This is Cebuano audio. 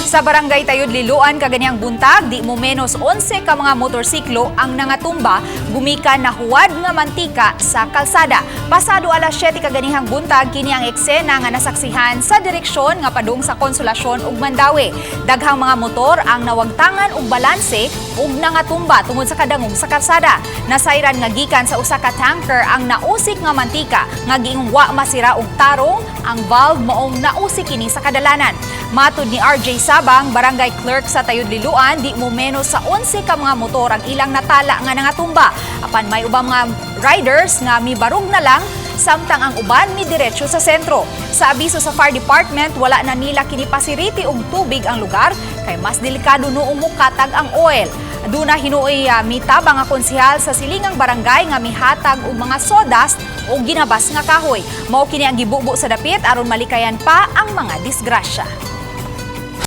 Sa Barangay Tayod, Liloan kaganihang buntag, di mo menos 11 ka mga motorsiklo ang nangatumba gumikan nahuwad nga mantika sa kalsada. Pasado alas 7 kaganihang buntag kini ang eksena nga nasaksihan sa direksyon nga padung sa Konsolasyon ug Mandaue. Daghang mga motor ang nawagtangan og balanse ug nangatumba tungod sa kadangog sa kalsada. Nasayran nga gikan sa usa ka tanker ang nausik nga mantika nga giingong wa masira og tarong ang valve, maong nausik kini sa kadalanan. Matud ni RJ Sabang, barangay clerk sa Tayod, Liloan, di mo menos sa 11 ka mga motor ang ilang natala nga nangatumba. Apan may ubang mga riders nga mibarog na lang samtang ang uban midiretso sa sentro. Sa abiso sa fire department, wala na nila kini pasiriti og tubig ang lugar kay mas delikado noong mukatag ang oil. Duna hinuoy mitabang nga konsehal sa silingang barangay nga mihatag og mga sawdust o ginabas nga kahoy. Mao kini ang gibubo sa dapit aron malikayan pa ang mga disgrasya.